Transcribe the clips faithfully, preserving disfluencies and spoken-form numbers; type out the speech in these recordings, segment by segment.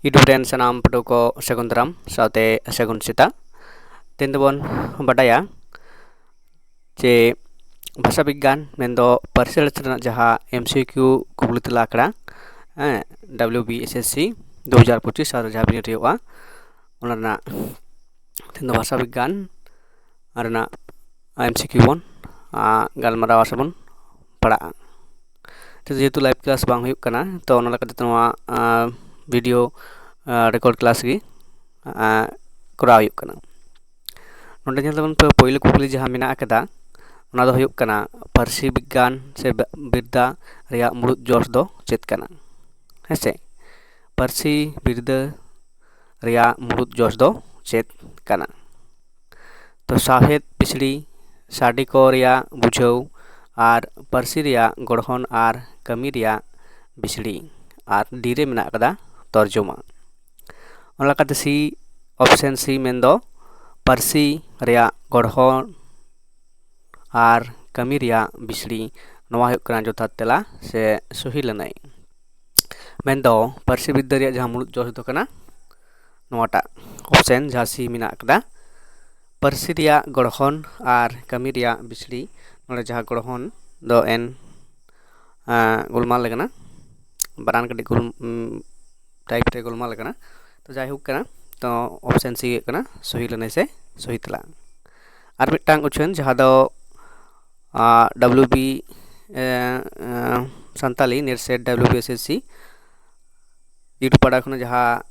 YouTube ᱨᱮᱱ ᱥᱟᱱᱟᱢ ᱯᱟᱹᱴᱷᱩᱣᱟᱹ ᱠᱚ ᱥᱟᱹᱜᱩᱱ ᱫᱟᱨᱟᱢ ᱥᱟᱶᱛᱮ ᱥᱟᱹᱜᱩᱱ ᱥᱮᱛᱟᱜ᱾ ᱛᱮᱦᱮᱧ ᱫᱚᱵᱚᱱ ᱵᱟᱰᱟᱭᱟ ᱡᱮ ᱵᱷᱟᱥᱟ ᱵᱤᱜᱽᱜᱟᱱ ᱢᱮᱱᱫᱚ ᱯᱟᱹᱨᱥᱤ ᱟᱹᱲᱟᱹ ᱨᱮᱱᱟᱜ ᱡᱟᱦᱟᱸ M C Q ᱠᱩᱠᱞᱤ ᱛᱮᱞᱟ ᱟᱠᱷᱲᱟ, ᱦᱮᱸ, W B S S C ᱫᱩ ᱦᱟᱡᱟᱨ ᱯᱚᱸᱪᱤᱥ ᱥᱟᱞ ᱨᱮ ᱡᱟᱦᱟᱸ ᱵᱤᱱᱤᱰ ᱦᱩᱭᱩᱜᱼᱟ, ᱚᱱᱟ ᱨᱮᱱᱟᱜ ᱛᱮᱦᱮᱧ ᱫᱚ ᱵᱷᱟᱥᱟ ᱵᱤᱜᱽᱜᱟᱱ ᱨᱮᱱᱟᱜ M C Q ᱵᱚᱱ, ᱟᱸ, ᱜᱟᱞᱢᱟᱨᱟᱣᱟ ᱥᱮᱵᱚᱱ ᱯᱟᱲᱟᱜᱼᱟ᱾ ᱛᱚ, ᱡᱮᱦᱮᱛᱩ live class ᱵᱟᱝ ᱦᱩᱭᱩᱜ ᱠᱟᱱᱟ, ᱛᱚ ᱚᱱᱟ ᱞᱮᱠᱟᱛᱮ ᱱᱚᱣᱟ, ᱟᱸ, video, ᱟᱸ, record class ᱜᱮ, ᱟᱸ, ᱠᱚᱨᱟᱣ ᱦᱩᱭᱩᱜ ᱠᱟᱱᱟ᱾ ᱱᱚᱰᱮ ᱧᱮᱞ ᱛᱟᱵᱚᱱ ᱯᱮ, ᱯᱳᱭᱞᱳ ᱠᱩᱠᱞᱤ ᱡᱟᱦᱟᱸ ᱢᱮᱱᱟᱜ ᱟᱠᱟᱫᱟ, ᱚᱱᱟ ᱫᱚ ᱦᱩᱭᱩᱜ ᱠᱟᱱᱟ ᱯᱟᱹᱨᱥᱤ ᱵᱤᱜᱽᱜᱟᱱ ᱥᱮ ᱵᱤᱨᱫᱟ ᱨᱮᱭᱟᱜ ᱢᱩᱲᱩᱫ ᱡᱚᱥ ᱫᱚ ᱪᱮᱫ ᱠᱟᱱᱟ? ᱦᱮᱸᱥᱮ, ᱯᱟᱹᱨᱥᱤ ᱵᱤᱨᱫᱟᱹ ᱨᱮᱭᱟᱜ ᱢᱩᱲᱩᱫ ᱡᱚᱥ ᱫᱚ ᱪᱮᱫ ᱠᱟᱱᱟ? ᱛᱚ ᱥᱟᱶᱦᱮᱫ ᱵᱤᱥᱲᱤ, ᱥᱟᱰᱮ ᱠᱚ ᱨᱮᱭᱟᱜ ᱵᱩᱡᱷᱟᱹᱣ ᱟᱨ ᱯᱟᱹᱨᱥᱤ ᱨᱮᱭᱟᱜ ᱜᱚᱲᱦᱚᱱ ᱟᱨ ᱠᱟᱹᱢᱤ ᱨᱮᱭᱟᱜ ᱵᱤᱥᱲᱤ, ᱟᱨ D ᱨᱮ ᱢᱮᱱᱟᱜ ᱟᱠᱟᱫᱟ ᱛᱚᱨᱡᱚᱢᱟ᱾ ᱚᱱᱟ ᱞᱮᱠᱟᱛᱮ C, option C ᱢᱮᱱᱫᱚ ᱯᱟᱹᱨᱥᱤ ᱨᱮᱭᱟᱜ ᱜᱚᱲᱦᱚᱱ ᱟᱨ ᱠᱟᱹᱢᱤ ᱨᱮᱭᱟᱜ ᱵᱤᱥᱲᱤ, ᱱᱚᱣᱟ ᱦᱩᱭᱩᱜ ᱠᱟᱱᱟ ᱡᱚᱛᱷᱟᱛ ᱛᱮᱞᱟ ᱥᱮ ᱥᱚᱦᱤ ᱞᱟᱹᱱᱟᱹᱭ᱾ ᱢᱮᱱᱫᱚ ᱯᱟᱹᱨᱥᱤ ᱵᱤᱨᱫᱟᱹ ᱨᱮᱭᱟᱜ ᱡᱟᱦᱟᱸ ᱢᱩᱲᱩᱫ ᱡᱚᱥ ᱫᱚ ᱠᱟᱱᱟ ᱱᱚᱣᱟᱴᱟᱜ option, ᱡᱟᱦᱟᱸ C ᱢᱮᱱᱟᱜ ᱟᱠᱟᱫᱟ, ᱯᱟᱹᱨᱥᱤ ᱨᱮᱭᱟᱜ ᱜᱚᱲᱦᱚᱱ ᱟᱨ ᱠᱟᱹᱢᱤ ᱨᱮᱭᱟᱜ ᱵᱤᱥᱲᱤ᱾ ᱱᱚᱰᱮ ᱡᱟᱦᱟᱸ ᱜᱚᱲᱦᱚᱱ ᱫᱚ N, ᱟᱸ, ᱜᱳᱞᱢᱟᱞ ᱟᱠᱟᱱᱟ, ᱵᱟᱱᱟᱨ ᱠᱟᱹᱴᱤᱡ ᱜᱳᱞ, ᱩᱢ, type ᱨᱮ ᱜᱳᱞᱢᱟᱞ ᱟᱠᱟᱱᱟ᱾ ᱛᱚ ᱡᱟᱭᱦᱳᱠ ᱠᱟᱱᱟ, ᱛᱚ option C ᱦᱩᱭᱩᱜ ᱠᱟᱱᱟ ᱥᱚᱦᱤ ᱞᱟᱹᱱᱟᱹᱭ ᱥᱮ ᱥᱚᱦᱤ ᱛᱮᱞᱟ᱾ ᱟᱨ ᱢᱤᱫᱴᱟᱝ ᱩᱪᱷᱟᱹᱱ ᱡᱟᱦᱟᱸ ᱫᱚ, ᱟᱸ, W B, ᱮᱸ, ᱮᱸ, Santali NET SET W B S S C YouTube ᱯᱟᱦᱴᱟ ᱠᱷᱚᱱᱟᱜ ᱡᱟᱦᱟᱸ,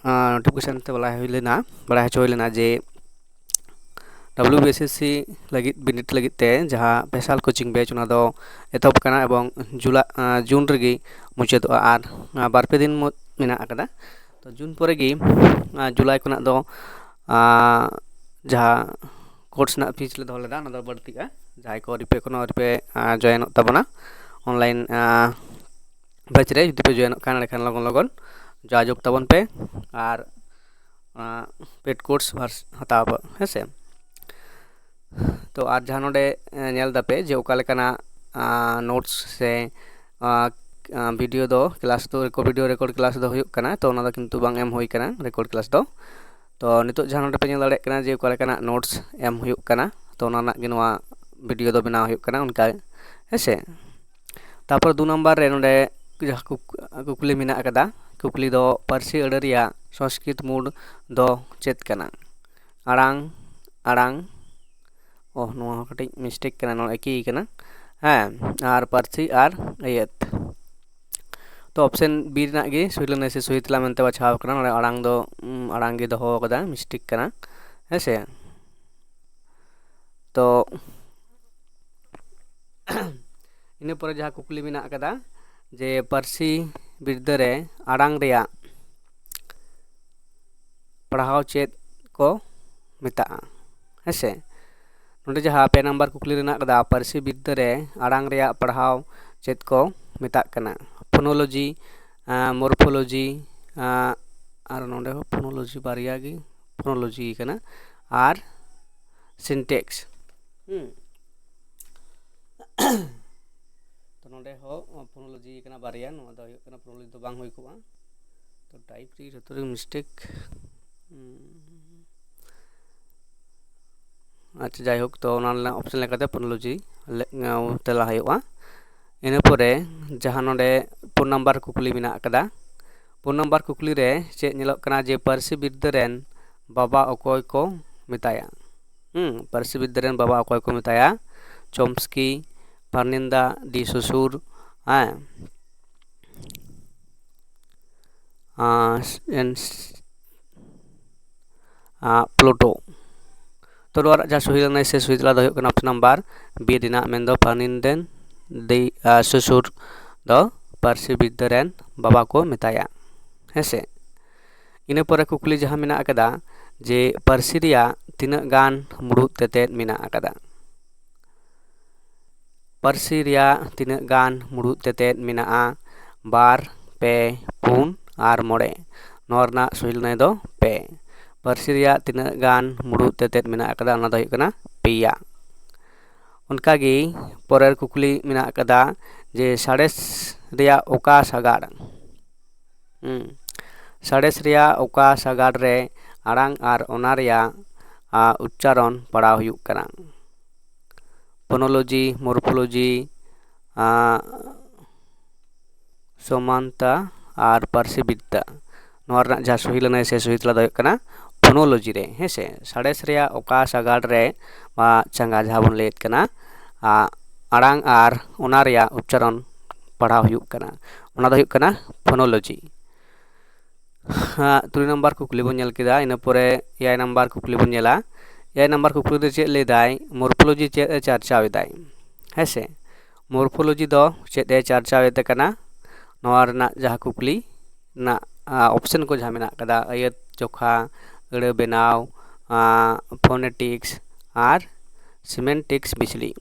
ᱟᱸ, notification ᱛᱮ ᱵᱟᱲᱟᱭ ᱦᱩᱭ ᱞᱮᱱᱟ, ᱵᱟᱲᱟᱭ ᱦᱚᱪᱚ ᱦᱩᱭ ᱞᱮᱱᱟ ᱡᱮ W B S S C ᱞᱟᱹᱜᱤᱫ ᱵᱤᱱᱤᱰ ᱞᱟᱹᱜᱤᱫ ᱛᱮ ᱡᱟᱦᱟᱸ special coaching batch, ᱚᱱᱟ ᱫᱚ ᱮᱛᱚᱦᱚᱵ ᱠᱟᱱᱟ ᱮᱵᱚᱝ ᱡᱩᱞᱟ-, ᱟᱸ, ᱡᱩᱱ ᱨᱮᱜᱮ ᱢᱩᱪᱟᱹᱫᱚᱜᱼᱟ ᱟᱨ, ᱟᱸ, ᱵᱟᱨ ᱯᱮ ᱫᱤᱱ ᱢᱚ-, ᱢᱮᱱᱟᱜ ᱟᱠᱟᱫᱟ᱾ ᱛᱚ ᱡᱩᱱ ᱯᱚᱨᱮ ᱜᱮ, ᱟᱸ, ᱡᱩᱞᱟᱭ ᱠᱷᱚᱱᱟᱜ ᱫᱚ, ᱟᱸ, ᱡᱟᱦᱟᱸ course ᱨᱮᱱᱟᱜ fees ᱞᱮ ᱫᱚᱦᱚ ᱞᱮᱫᱟ, ᱚᱱᱟ ᱫᱚ ᱵᱟᱹᱲᱛᱤᱜᱼᱟ᱾ ᱡᱟᱦᱟᱸᱭ ᱠᱚ ᱟᱹᱣᱨᱤ ᱯᱮ, ᱮᱠᱷᱚᱱᱳ ᱟᱹᱣᱨᱤ ᱯᱮ, ᱟᱸ, joinᱚᱜ ᱛᱟᱵᱚᱱᱟ online, ᱟᱸ, batch ᱨᱮ ᱡᱩᱫᱤ ᱯᱮ joinᱚᱜ ᱠᱷᱟᱱ, ᱮᱸᱰᱮᱠᱷᱟᱱ ᱞᱚᱜᱚᱱ ᱞᱚᱜᱚᱱ ᱡᱳᱜᱟᱡᱳᱜᱽ ᱛᱟᱵᱚᱱ ᱯᱮ ᱟᱨ, ᱟᱸ, paid course vers-, ᱦᱟᱛᱟᱣ ᱯᱮ, ᱦᱮᱸ ᱥᱮ᱾ ᱛᱚ ᱟᱨ ᱡᱟᱦᱟᱸ ᱱᱚᱰᱮ, ᱮᱸ, ᱧᱮᱞ ᱫᱟᱯᱮ ᱡᱮ ᱚᱠᱟ ᱞᱮᱠᱟᱱᱟᱜ, ᱟᱸ, notes ᱥᱮ, ᱟᱸ, video ᱫᱚ, class ᱫᱚ record, video record class ᱫᱚ ᱦᱩᱭᱩᱜ ᱠᱟᱱᱟ, ᱛᱚ ᱚᱱᱟ ᱫᱚ ᱠᱤᱱᱛᱩ ᱵᱟᱝ ᱮᱢ ᱦᱩᱭ ᱠᱟᱱᱟ record class ᱫᱚ᱾ ᱛᱚ ᱱᱤᱛᱚᱜ ᱡᱟᱦᱟᱸ ᱱᱚᱰᱮ ᱯᱮ ᱧᱮᱞ ᱫᱟᱲᱮᱭᱟᱜ ᱠᱟᱱᱟ ᱡᱮ ᱚᱠᱟ ᱞᱮᱠᱟᱱᱟᱜ notes ᱮᱢ ᱦᱩᱭᱩᱜ ᱠᱟᱱᱟ, ᱛᱚ ᱚᱱᱟ ᱨᱮᱱᱟᱜ ᱜᱮ ᱱᱚᱣᱟ video ᱫᱚ ᱵᱮᱱᱟᱣ ᱦᱩᱭᱩᱜ ᱠᱟᱱᱟ ᱚᱱᱠᱟ, ᱦᱮᱸ ᱥᱮ᱾ ᱛᱟᱨᱯᱚᱨ ᱫᱩ ᱱᱟᱢᱵᱟᱨ ᱨᱮ ᱱᱚᱰᱮ ᱡᱟᱦᱟᱸ ᱠᱩᱠ-, ᱠᱩᱠᱞᱤ ᱢᱮᱱᱟᱜ ᱟᱠᱟᱫᱟ, ᱠᱩᱠᱞᱤ ᱫᱚ ᱯᱟᱹᱨᱥᱤ ᱟᱹᱲᱟᱹ ᱨᱮᱭᱟᱜ ᱥᱚᱝᱥᱠᱨᱤᱛ ᱢᱩᱬ ᱫᱚ ᱪᱮᱫ ᱠᱟᱱᱟ? ᱟᱲᱟᱝ, ᱟᱲᱟᱝ, ᱚ, ᱱᱚᱣᱟ ᱦᱚᱸ ᱠᱟᱹᱴᱤᱡ mistake ᱠᱟᱱᱟ, ᱱᱚᱣᱟ ᱮᱠᱤ ᱠᱟᱱᱟ᱾ ᱦᱮᱸ, ᱟᱨ ᱯᱟᱹᱨᱥᱤ ᱟᱨ ᱟᱹᱭᱟᱹᱛ᱾ ᱛᱚ option B ᱨᱮᱱᱟᱜ ᱜᱮ ᱥᱩᱦᱤ ᱞᱟᱹᱱᱟᱹᱭ ᱥᱮ ᱥᱩᱦᱤ ᱛᱮᱞᱟ ᱢᱮᱱᱛᱮ ᱵᱟᱪᱷᱟᱣ ᱟᱠᱟᱱᱟ᱾ ᱱᱚᱰᱮ ᱟᱲᱟᱝ ᱫᱚ, ᱩᱢ, ᱟᱲᱟᱝ ᱜᱮ ᱫᱚᱦᱚ ᱟᱠᱟᱫᱟ, mistake ᱠᱟᱱᱟ, ᱦᱮᱸ ᱥᱮ᱾ ᱛᱚ ᱤᱱᱟᱹ ᱯᱚᱨᱮ ᱡᱟᱦᱟᱸ ᱠᱩᱠᱞᱤ ᱢᱮᱱᱟᱜ ᱟᱠᱟᱫᱟ ᱡᱮ ᱯᱟᱹᱨᱥᱤ ᱵᱤᱨᱫᱟᱹ ᱨᱮ ᱟᱲᱟᱝ ᱨᱮᱭᱟᱜ ᱯᱟᱲᱦᱟᱣ ᱪᱮᱫ ᱠᱚ ᱢᱮᱛᱟᱜᱼᱟ? ᱦᱮᱸ ᱥᱮ, ᱱᱚᱰᱮ ᱡᱟᱦᱟᱸ ᱯᱮ ᱱᱟᱢᱵᱟᱨ ᱠᱩᱠᱞᱤ ᱨᱮᱱᱟᱜ ᱠᱟᱫᱟ, ᱯᱟᱹᱨᱥᱤ ᱵᱤᱨᱫᱟᱹ ᱨᱮ ᱟᱲᱟᱝ ᱨᱮᱭᱟᱜ ᱯᱟᱲᱦᱟᱣ ᱪᱮᱫ ᱠᱚ ᱢᱮᱛᱟᱜ ᱠᱟᱱᱟ? Phonology, morphology, ᱟᱨ ᱱᱚᱰᱮ ᱦᱚᱸ phonology, ᱵᱟᱨᱭᱟ ᱜᱮ phonology ᱠᱟᱱᱟ, ᱟᱨ syntax᱾ ᱦᱩᱸ᱾ ᱛᱚ ᱱᱚᱰᱮ ᱦᱚᱸ phonology ᱠᱟᱱᱟ ᱵᱟᱨᱭᱟ, ᱱᱚᱣᱟ ᱫᱚ ᱦᱩᱭᱩᱜ ᱠᱟᱱᱟ phonology ᱫᱚ ᱵᱟᱝ ᱦᱩᱭ ᱠᱚᱜᱼᱟ᱾ ᱛᱚ type ᱨᱮ ᱡᱚᱛᱚ ᱨᱮ mistake᱾ ᱦᱩᱸ᱾ ᱟᱪᱪᱷᱟ, ᱡᱟᱭᱦᱳᱠ, ᱛᱚ ᱚᱱᱟ ᱨᱮᱱᱟᱜ option ᱞᱮᱠᱟᱛᱮ phonology ᱞᱮ-, ᱛᱮᱞᱟ ᱦᱩᱭᱩᱜᱼᱟ᱾ ᱤᱱᱟᱹ ᱯᱚᱨᱮ ᱡᱟᱦᱟᱸ ᱱᱚᱰᱮ ᱯᱩᱱ ᱱᱟᱢᱵᱟᱨ ᱠᱩᱠᱞᱤ ᱢᱮᱱᱟᱜ ᱟᱠᱟᱫᱟ, ᱯᱩᱱ ᱱᱟᱢᱵᱟᱨ ᱠᱩᱠᱞᱤ ᱨᱮ ᱪᱮᱫ ᱧᱮᱞᱚᱜ ᱠᱟᱱᱟ ᱡᱮ ᱯᱟᱹᱨᱥᱤ ᱵᱤᱨᱫᱟᱹ ᱨᱮᱱ ᱵᱟᱵᱟ ᱚᱠᱚᱭ ᱠᱚ ᱢᱮᱛᱟᱭᱟ? ᱦᱩᱸ, ᱯᱟᱹᱨᱥᱤ ᱵᱤᱨᱫᱟᱹ ᱨᱮᱱ ᱵᱟᱵᱟ ᱚᱠᱚᱭ ᱠᱚ ᱢᱮᱛᱟᱭᱟ? ᱪᱚᱢᱥᱠᱤ, ᱯᱷᱟᱨᱱᱤᱱᱫᱟ, ᱰᱤ ᱥᱚᱥᱩᱨ, ᱦᱮᱸ, ᱟᱨ ᱮᱱ-, ᱟᱨ ᱯᱞᱩᱴᱳ᱾ ᱛᱚ ᱱᱚᱣᱟ ᱨᱮᱱᱟᱜ ᱡᱟᱦᱟᱸ ᱥᱩᱦᱤ ᱞᱟᱹᱱᱟᱹᱭ ᱥᱮ ᱥᱩᱦᱤ ᱛᱮᱞᱟ ᱫᱚ ᱦᱩᱭᱩᱜ ᱠᱟᱱᱟ option number B ᱨᱮᱱᱟᱜ, ᱢᱮᱱᱫᱚ ᱯᱷᱟᱨᱱᱤᱱᱫᱮᱱ ᱫᱤ, ᱟᱨ ᱥᱩᱥᱩᱨ ᱫᱚ ᱯᱟᱹᱨᱥᱤ ᱵᱤᱨᱫᱟᱹ ᱨᱮᱱ ᱵᱟᱵᱟ ᱠᱚ ᱢᱮᱛᱟᱭᱟ᱾ ᱦᱮᱸ ᱥᱮ? ᱤᱱᱟᱹ ᱯᱚᱨᱮ ᱠᱩᱠᱞᱤ ᱡᱟᱦᱟᱸ ᱢᱮᱱᱟᱜ ᱟᱠᱟᱫᱟ ᱡᱮ ᱯᱟᱹᱨᱥᱤ ᱨᱮᱭᱟᱜ ᱛᱤᱱᱟᱹᱜ ᱜᱟᱱ ᱢᱩᱬᱩᱫ ᱛᱮᱛᱮᱫ ᱢᱮᱱᱟᱜ ᱟᱠᱟᱫᱟ? ᱯᱟᱹᱨᱥᱤ ᱨᱮᱭᱟᱜ ᱛᱤᱱᱟᱹᱜ ᱜᱟᱱ ᱢᱩᱬᱩᱫ ᱛᱮᱛᱮᱫ ᱢᱮᱱᱟᱜᱼᱟ? ᱵᱟᱨ, ᱯᱮ, ᱯᱩᱱ ᱟᱨ ᱢᱚᱬᱮ᱾ ᱱᱚᱣᱟ ᱨᱮᱱᱟᱜ ᱥᱩᱦᱤ ᱞᱟᱹᱱᱟᱹᱭ ᱫᱚ ᱯᱮ᱾ ᱯᱟᱹᱨᱥᱤ ᱨᱮᱭᱟᱜ ᱛᱤᱱᱟᱹᱜ ᱜᱟᱱ ᱢᱩᱬᱩᱫ ᱛᱮᱛᱮᱫ ᱢᱮᱱᱟᱜ ᱟᱠᱟᱫᱟ? ᱚᱱᱟ ᱫᱚ ᱦᱩᱭᱩᱜ ᱠᱟᱱᱟ ᱯᱮᱭᱟ᱾ ᱚᱱᱠᱟᱜᱮ ᱯᱚᱨᱮᱨ ᱠᱩᱠᱞᱤ ᱢᱮᱱᱟᱜ ᱟᱠᱟᱫᱟ ᱡᱮ ᱥᱟᱬᱮᱥ ᱨᱮᱭᱟᱜ ᱚᱠᱟ ᱥᱟᱜᱟᱲ, ᱦᱩᱸ, ᱥᱟᱬᱮᱥ ᱨᱮᱭᱟᱜ ᱚᱠᱟ ᱥᱟᱜᱟᱲ ᱨᱮ ᱟᱲᱟᱝ ᱟᱨ ᱚᱱᱟ ᱨᱮᱭᱟᱜ, ᱟ, ᱩᱪᱪᱟᱨᱚᱱ ᱯᱟᱲᱦᱟᱣ ᱦᱩᱭᱩᱜ ᱠᱟᱱᱟ? ᱯᱷᱳᱱᱳᱞᱚᱡᱤ, ᱢᱚᱨᱯᱷᱳᱞᱚᱡᱤ, ᱟ, ᱥᱚᱢᱟᱱᱛᱟ ᱟᱨ ᱯᱟᱹᱨᱥᱤ ᱵᱤᱫᱽᱫᱟ᱾ ᱱᱚᱣᱟ ᱨᱮᱱᱟᱜ ᱡᱟᱦᱟᱸ ᱥᱚᱦᱤ ᱞᱟᱹᱱᱟᱹᱭ ᱥᱮ ᱥᱚᱦᱤ ᱛᱮᱞᱟ ᱫᱚ ᱦᱩᱭᱩᱜ ᱠᱟᱱᱟ ᱯᱷᱳᱱᱳᱞᱚᱡᱤ ᱨᱮ, ᱦᱮᱸ ᱥᱮ? ᱥᱟᱬᱮᱥ ᱨᱮᱭᱟᱜ ᱚᱠᱟ ᱥᱟᱜᱟᱲ ᱨᱮ, ᱵᱟ ᱪᱟᱸᱜᱟ ᱡᱟᱦᱟᱸ ᱵᱚᱱ ᱞᱟᱹᱭᱮᱫ ᱠᱟᱱᱟ, ᱟ, ᱟᱲᱟᱝ ᱟᱨ ᱚᱱᱟ ᱨᱮᱭᱟᱜ ᱩᱪᱪᱟᱨᱚᱱ ᱯᱟᱲᱦᱟᱣ ᱦᱩᱭᱩᱜ ᱠᱟᱱᱟ, ᱚᱱᱟ ᱫᱚ ᱦᱩᱭᱩᱜ ᱠᱟᱱᱟ ᱯᱷᱳᱱᱳᱞᱚᱡᱤ᱾ ᱦᱟᱸ, ᱛᱩᱨᱩᱭ ᱱᱟᱢᱵᱟᱨ ᱠᱩᱠᱞᱤ ᱵᱚᱱ ᱧᱮᱞ ᱠᱮᱫᱟ, ᱤᱱᱟᱹ ᱯᱚᱨᱮ ᱮᱭᱟᱭ ᱱᱟᱢᱵᱟᱨ ᱠᱩᱠᱞᱤ ᱵᱚᱱ ᱧᱮᱞᱟ᱾ ᱮᱭᱟᱭ ᱱᱟᱢᱵᱟᱨ ᱠᱩᱠᱞᱤ ᱫᱚ ᱪᱮᱫ ᱞᱟᱹᱭᱫᱟᱭ? ᱢᱚᱨᱯᱷᱳᱞᱚᱡᱤ ᱪᱮᱫ ᱮ ᱪᱟᱨᱪᱟᱣ ᱮᱫᱟᱭ? ᱦᱮᱸ ᱥᱮ, ᱢᱚᱨᱯᱷᱳᱞᱚᱡᱤ ᱫᱚ ᱪᱮᱫ ᱮ ᱪᱟᱨᱪᱟᱣ ᱮᱫ ᱠᱟᱱᱟ? ᱱᱚᱣᱟ ᱨᱮᱱᱟᱜ ᱡᱟᱦᱟᱸ ᱠᱩᱠᱞᱤ ᱨᱮᱱᱟᱜ, ᱟ, ᱚᱯᱥᱮᱱ ᱠᱚ ᱡᱟᱦᱟᱸ ᱢᱮᱱᱟᱜ ᱠᱟᱫᱟ, ᱟᱹᱭᱟᱹᱛ ᱡᱚᱠᱷᱟ, ᱟᱹᱲᱟᱹ ᱵᱮᱱᱟᱣ, ᱟ, ᱯᱷᱳᱱᱮᱴᱤᱠᱥ ᱟᱨ ᱥᱤᱢᱮᱱᱴᱤᱠᱥ ᱵᱤᱡᱽᱞᱤ᱾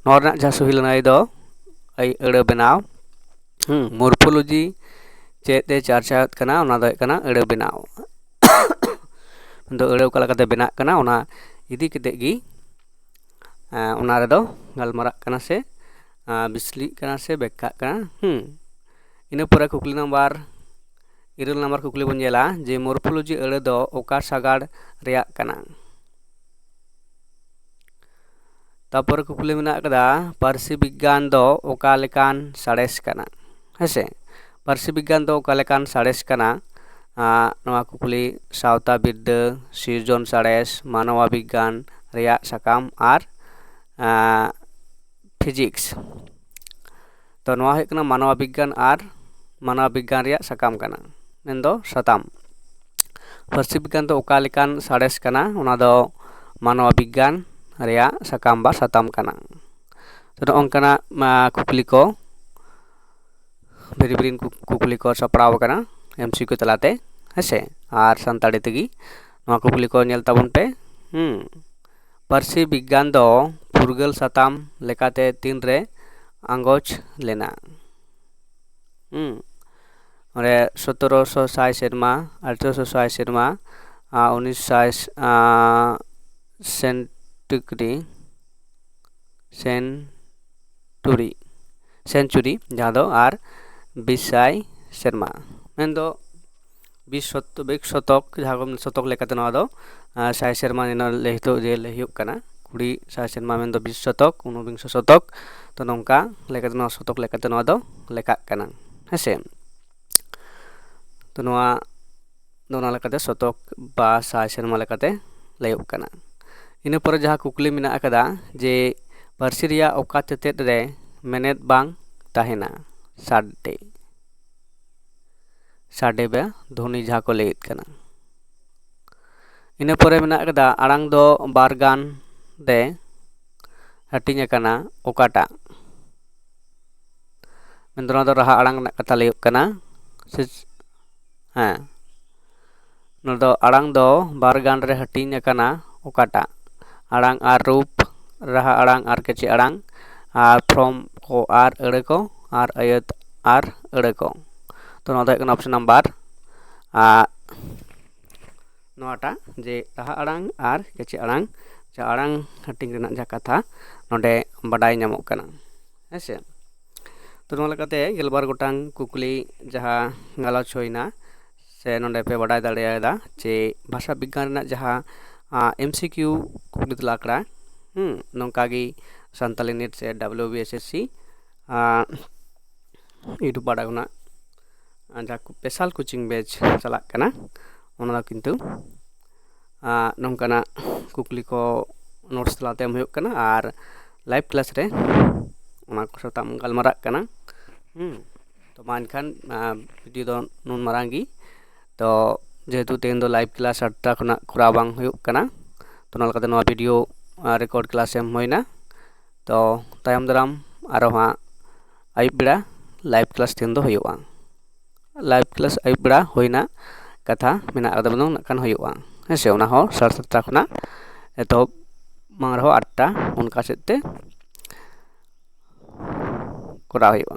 ᱱᱚᱣᱟ ᱨᱮᱱᱟᱜ ᱡᱟᱦᱟᱸ ᱥᱚᱦᱤ ᱞᱟᱹᱱᱟᱹᱭ ᱫᱚ ᱟᱹᱭ-, ᱟᱹᱲᱟᱹ ᱵᱮᱱᱟᱣ, ᱦᱩᱸ, ᱢᱚᱨᱯᱷᱳᱞᱚᱡᱤ ᱪᱮᱫ ᱮ ᱪᱟᱨᱪᱟᱣᱮᱫ ᱠᱟᱱᱟ, ᱚᱱᱟ ᱫᱚ ᱦᱩᱭᱩᱜ ᱠᱟᱱᱟ ᱟᱹᱲᱟᱹ ᱵᱮᱱᱟᱣ᱾ ᱫᱚ ᱟᱹᱲᱟᱹ ᱚᱠᱟ ᱞᱮᱠᱟᱛᱮ ᱵᱮᱱᱟᱜ ᱠᱟᱱᱟ, ᱚᱱᱟ ᱤᱫᱤ ᱠᱟᱛᱮᱫ ᱜᱮ, ᱮᱸ, ᱚᱱᱟ ᱨᱮᱫᱚ ᱜᱟᱞᱢᱟᱨᱟᱜ ᱠᱟᱱᱟ ᱥᱮ, ᱮᱸ, ᱵᱤᱥᱞᱤᱜ ᱠᱟᱱᱟ ᱥᱮ ᱵᱮᱠᱠᱷᱟᱜ ᱠᱟᱱᱟ᱾ ᱦᱩᱸ᱾ ᱤᱱᱟᱹ ᱯᱚᱨᱮ ᱠᱩᱠᱞᱤ ᱱᱟᱢᱵᱟᱨ, ᱤᱨᱟᱹᱞ ᱱᱟᱢᱵᱟᱨ ᱠᱩᱠᱞᱤ ᱵᱚᱱ ᱧᱮᱞᱟ ᱡᱮ ᱢᱚᱨᱯᱷᱳᱞᱚᱡᱤ ᱟᱹᱲᱟᱹ ᱫᱚ ᱚᱠᱟ ᱥᱟᱜᱟᱲ ᱨᱮᱭᱟᱜ ᱠᱟᱱᱟ? ᱛᱟᱯᱚᱨᱮ ᱠᱩᱠᱞᱤ ᱢᱮᱱᱟᱜ ᱟᱠᱟᱫᱟ, ᱯᱟᱹᱨᱥᱤ ᱵᱤᱜᱽᱜᱟᱱ ᱫᱚ ᱚᱠᱟ ᱞᱮᱠᱟᱱ ᱥᱟᱬᱮᱥ ᱠᱟᱱᱟ? ᱦᱮᱸᱥᱮ, ᱯᱟᱹᱨᱥᱤ ᱵᱤᱜᱽᱜᱟᱱ ᱫᱚ ᱚᱠᱟ ᱞᱮᱠᱟᱱ ᱥᱟᱬᱮᱥ ᱠᱟᱱᱟ? ᱟᱸ, ᱱᱚᱣᱟ ᱠᱩᱠᱞᱤ ᱥᱟᱶᱛᱟ ᱵᱤᱨᱫᱟᱹ, ᱥᱤᱨᱡᱚᱱ ᱥᱟᱬᱮᱥ, ᱢᱟᱱᱚᱣᱟ ᱵᱤᱜᱽᱜᱟᱱ ᱨᱮᱭᱟᱜ ᱥᱟᱠᱟᱢ ᱟᱨ, ᱟᱸ, ᱯᱷᱤᱡᱤᱠᱥ᱾ ᱛᱚ ᱱᱚᱣᱟ ᱦᱩᱭᱩᱜ ᱠᱟᱱᱟ ᱢᱟᱱᱚᱣᱟ ᱵᱤᱜᱽᱜᱟᱱ ᱟᱨ ᱢᱟᱱᱚᱣᱟ ᱵᱤᱜᱽᱜᱟᱱ ᱨᱮᱭᱟᱜ ᱥᱟᱠᱟᱢ ᱠᱟᱱᱟ, ᱢᱮᱱᱫᱚ ᱥᱟᱛᱟᱢ᱾ ᱯᱟᱹᱨᱥᱤ ᱵᱤᱜᱽᱜᱟᱱ ᱫᱚ ᱚᱠᱟ ᱞᱮᱠᱟᱱ ᱥᱟᱬᱮᱥ ᱠᱟᱱᱟ? ᱚᱱᱟ ᱫᱚ ᱢᱟᱱᱚᱣᱟ ᱵᱤᱜᱽᱜᱟᱱ ᱨᱮᱭᱟᱜ ᱥᱟᱠᱟᱢ ᱵᱟ ᱥᱟᱛᱟᱢ ᱠᱟᱱᱟ᱾ ᱛᱚ ᱱᱚᱜᱼᱚ ᱱᱚᱝᱠᱟᱱᱟᱜ, ᱢᱟ, ᱠᱩᱠᱞᱤ ᱠᱚ, ᱵᱷᱤᱱ ᱵᱷᱤᱱ ᱠᱩ-, ᱠᱩᱠᱞᱤ ᱠᱚ ᱥᱟᱯᱲᱟᱣ ᱟᱠᱟᱱᱟ ᱮᱢᱥᱤᱠᱤᱭᱩ ᱛᱟᱞᱟᱛᱮ, ᱦᱮᱸᱥᱮ, ᱟᱨ ᱥᱟᱱᱛᱟᱲᱤ ᱛᱮᱜᱮ ᱱᱚᱣᱟ ᱠᱩᱠᱞᱤ ᱠᱚ ᱧᱮᱞ ᱛᱟᱵᱚᱱ ᱯᱮ᱾ ᱦᱩᱸ᱾ ᱯᱟᱹᱨᱥᱤ ᱵᱤᱜᱽᱜᱟᱱ ᱫᱚ ᱯᱷᱩᱨᱜᱟᱹᱞ ᱥᱟᱛᱟᱢ ᱞᱮᱠᱟᱛᱮ ᱛᱤᱱᱨᱮ ᱟᱸᱜᱚᱪ ᱞᱮᱱᱟ? ᱦᱩᱸ᱾ ᱚᱸᱰᱮ ᱥᱚᱛᱨᱚᱥᱚ ᱥᱟᱭ ᱥᱮᱨᱢᱟ, ᱟᱴᱷᱨᱚᱥᱚ ᱥᱟᱭ ᱥᱮᱨᱢᱟ, ᱟᱨ ᱩᱱᱤᱥ ᱥᱟᱭ, ᱟᱸ, ᱥᱮᱱᱴᱤᱜᱨᱮᱰ, century century, ᱡᱟᱦᱟᱸ ᱫᱚ ᱟᱨ ᱵᱤᱥ ᱥᱟᱭ ᱥᱮᱨᱢᱟ, ᱢᱮᱱᱫᱚ ᱵᱤᱥ ᱥᱚᱛ-, ᱵᱤᱥ ᱥᱚᱛᱚᱠ, ᱡᱟᱦᱟᱸ ᱠᱚ ᱥᱚᱛᱚᱠ ᱞᱮᱠᱟᱛᱮ ᱱᱚᱣᱟ ᱫᱚ, ᱟᱸ, ᱥᱟᱭ ᱥᱮᱨᱢᱟ ᱱᱤᱱᱟᱹᱜ ᱞᱟᱹᱭ ᱦᱤᱛᱚᱜ ᱡᱮ ᱞᱟᱹᱭ ᱦᱩᱭᱩᱜ ᱠᱟᱱᱟ, ᱠᱩᱲᱤ ᱥᱟᱭ ᱥᱮᱨᱢᱟ, ᱢᱮᱱᱫᱚ ᱵᱤᱥ ᱥᱚᱛᱚᱠ, ᱩᱱᱚᱵᱤᱝᱥᱚ ᱥᱚᱛᱚᱠ᱾ ᱛᱚ ᱱᱚᱝᱠᱟ ᱞᱮᱠᱟᱛᱮ ᱱᱚᱣᱟ ᱥᱚᱛᱚᱠ ᱞᱮᱠᱟᱛᱮ ᱱᱚᱣᱟ ᱫᱚ ᱞᱮᱠᱷᱟᱜ ᱠᱟᱱᱟ, ᱦᱮᱸ ᱥᱮ᱾ ᱛᱚ ᱱᱚᱣᱟ ᱫᱚ ᱚᱱᱟ ᱞᱮᱠᱟᱛᱮ ᱥᱚᱛᱚᱠ ᱵᱟ ᱥᱟᱭ ᱥᱮᱨᱢᱟ ᱞᱮᱠᱟᱛᱮ ᱞᱟᱹᱭᱚᱜ ᱠᱟᱱᱟ᱾ ᱤᱱᱟᱹ ᱯᱚᱨᱮ ᱡᱟᱦᱟᱸ ᱠᱩᱠᱞᱤ ᱢᱮᱱᱟᱜ ᱟᱠᱟᱫᱟ ᱡᱮ ᱯᱟᱹᱨᱥᱤ ᱨᱮᱭᱟᱜ ᱚᱠᱟ ᱛᱮᱛᱮᱫ ᱨᱮ ᱢᱮᱱᱮᱫ ᱵᱟᱝ ᱛᱟᱦᱮᱱᱟ? ᱥᱟᱰᱮ, ᱥᱟᱰᱮ ᱵᱟ ᱫᱷᱚᱱᱤ ᱡᱟᱦᱟᱸ ᱠᱚ ᱞᱟᱹᱭᱮᱫ ᱠᱟᱱᱟ᱾ ᱤᱱᱟᱹ ᱯᱚᱨᱮ ᱢᱮᱱᱟᱜ ᱟᱠᱟᱫᱟ ᱟᱲᱟᱝ ᱫᱚ ᱵᱟᱨ ᱜᱟᱱ ᱨᱮ ᱦᱟᱹᱴᱤᱧ ᱟᱠᱟᱱᱟ ᱚᱠᱟᱴᱟᱜ? ᱢᱮᱱᱫᱚ ᱱᱚᱣᱟ ᱫᱚ ᱨᱟᱦᱟ ᱟᱲᱟᱝ ᱨᱮᱱᱟᱜ ᱠᱟᱛᱷᱟ ᱞᱟᱹᱭᱚᱜ ᱠᱟᱱᱟ᱾ ᱥᱮ ᱪ-, ᱦᱮᱸ, ᱱᱚᱣᱟ ᱫᱚ ᱟᱲᱟᱝ ᱫᱚ ᱵᱟᱨ ᱜᱟᱱ ᱨᱮ ᱦᱟᱹᱴᱤᱧ ᱟᱠᱟᱱᱟ ᱚᱠᱟᱴᱟᱜ? ᱟᱲᱟᱝ ᱟᱨ ᱨᱩᱯ, ᱨᱟᱦᱟ ᱟᱲᱟᱝ ᱟᱨ ᱠᱮᱪᱮ ᱟᱲᱟᱝ, ᱟᱨ ᱯᱷᱨᱚᱢ ᱠᱚ ᱟᱨ ᱟᱹᱲᱟᱹ ᱠᱚ, ᱟᱨ ᱟᱹᱭᱟᱹᱛ ᱟᱨ ᱟᱹᱲᱟᱹ ᱠᱚ᱾ ᱛᱚ ᱱᱚᱣᱟ ᱫᱚ ᱦᱩᱭᱩᱜ ᱠᱟᱱᱟ ᱚᱯᱥᱚᱱ ᱱᱟᱢᱵᱟᱨ, ᱟᱨ ᱱᱚᱣᱟᱴᱟᱜ ᱡᱮ ᱨᱟᱦᱟ ᱟᱲᱟᱝ ᱟᱨ ᱠᱮᱪᱮ ᱟᱲᱟᱝ, ᱡᱟᱦᱟᱸ ᱟᱲᱟᱝ ᱦᱟᱹᱴᱤᱧ ᱨᱮᱱᱟᱜ ᱡᱟᱦᱟᱸ ᱠᱟᱛᱷᱟ ᱱᱚᱰᱮ ᱵᱟᱰᱟᱭ ᱧᱟᱢᱚᱜ ᱠᱟᱱᱟ, ᱦᱮᱸ ᱥᱮ᱾ ᱛᱚ ᱱᱚᱣᱟ ᱞᱮᱠᱟᱛᱮ ᱜᱮᱞᱵᱟᱨ ᱜᱚᱴᱟᱝ ᱠᱩᱠᱞᱤ ᱡᱟᱦᱟᱸ ᱜᱟᱞᱚᱪ ᱦᱩᱭᱱᱟ, ᱥᱮ ᱱᱚᱰᱮ ᱯᱮ ᱵᱟᱰᱟᱭ ᱫᱟᱲᱮᱭᱟᱫᱟ ᱡᱮ ᱵᱷᱟᱥᱟ ᱵᱤᱜᱽᱜᱟᱱ ᱨᱮᱱᱟᱜ ᱡᱟᱦᱟᱸ, ᱟᱸ, M C Q ᱠᱩᱠᱞᱤ ᱛᱮᱞᱟ ᱟᱠᱷᱲᱟ, ᱦᱩᱸ, ᱱᱚᱝᱠᱟ ᱜᱮ ᱥᱟᱱᱛᱟᱞᱤ ᱱᱮᱴ ᱥᱮ W B S S C, ᱟᱸ, YouTube ᱯᱟᱦᱴᱟ ᱠᱷᱚᱱᱟᱜ, ᱟᱸ, ᱡᱟᱦᱟᱸ special coaching batch ᱪᱟᱞᱟᱜ ᱠᱟᱱᱟ, ᱚᱱᱟ ᱫᱚ ᱠᱤᱱᱛᱩ, ᱟᱸ, ᱱᱚᱝᱠᱟᱱᱟᱜ ᱠᱩᱠᱞᱤ ᱠᱚ notes ᱛᱟᱞᱟᱛᱮ ᱮᱢ ᱦᱩᱭᱩᱜ ᱠᱟᱱᱟ ᱟᱨ live class ᱨᱮ ᱚᱱᱟ ᱠᱚ ᱥᱟᱛᱟᱢ ᱜᱟᱞᱢᱟᱨᱟᱜ ᱠᱟᱱᱟ᱾ ᱦᱩᱸ, ᱛᱚ ᱢᱟ ᱮᱱᱠᱷᱟᱱ, ᱟᱸ, video ᱫᱚ ᱱᱩᱱ ᱢᱟᱨᱟᱝ ᱜᱮ᱾ ᱛᱚ ᱡᱮᱦᱮᱛᱩ ᱛᱮᱦᱮᱧ ᱫᱚ live class ᱟᱴᱴᱟ ᱠᱷᱚᱱᱟᱜ ᱠᱚᱨᱟᱣ ᱵᱟᱝ ᱦᱩᱭᱩᱜ ᱠᱟᱱᱟ, ᱛᱚ ᱚᱱᱟ ᱞᱮᱠᱟᱛᱮ ᱱᱚᱣᱟ video, ᱟᱸ, record class ᱮᱢ ᱦᱩᱭᱱᱟ᱾ ᱛᱚ ᱛᱟᱭᱚᱢ ᱫᱟᱨᱟᱢ ᱟᱨᱚ ᱦᱟᱸᱜ ᱟᱹᱭᱩᱵ ᱵᱮᱲᱟ live class ᱛᱮᱦᱮᱧ ᱫᱚ ᱦᱩᱭᱩᱜᱼᱟ᱾ Live class ᱟᱹᱭᱩᱵ ᱵᱮᱲᱟ ᱦᱩᱭᱱᱟ, ᱠᱟᱛᱷᱟ ᱢᱮᱱᱟᱜ ᱠᱟᱫᱟ, ᱵᱚᱞᱚᱝ ᱱᱟᱜ ᱠᱷᱟᱱ ᱦᱩᱭᱩᱜᱼᱟ, ᱦᱮᱸ ᱥᱮ᱾ ᱚᱱᱟ ᱦᱚᱸ ᱥᱟᱲᱮ ᱥᱟᱛᱴᱟ ᱠᱷᱚᱱᱟᱜ ᱮᱛᱚᱦᱚᱵ, ᱵᱟᱝ ᱨᱮᱦᱚᱸ ᱟᱴᱴᱟ, ᱚᱱᱠᱟ ᱥᱮᱫ ᱛᱮ ᱠᱚᱨᱟᱣ ᱦᱩᱭᱩᱜᱼᱟ᱾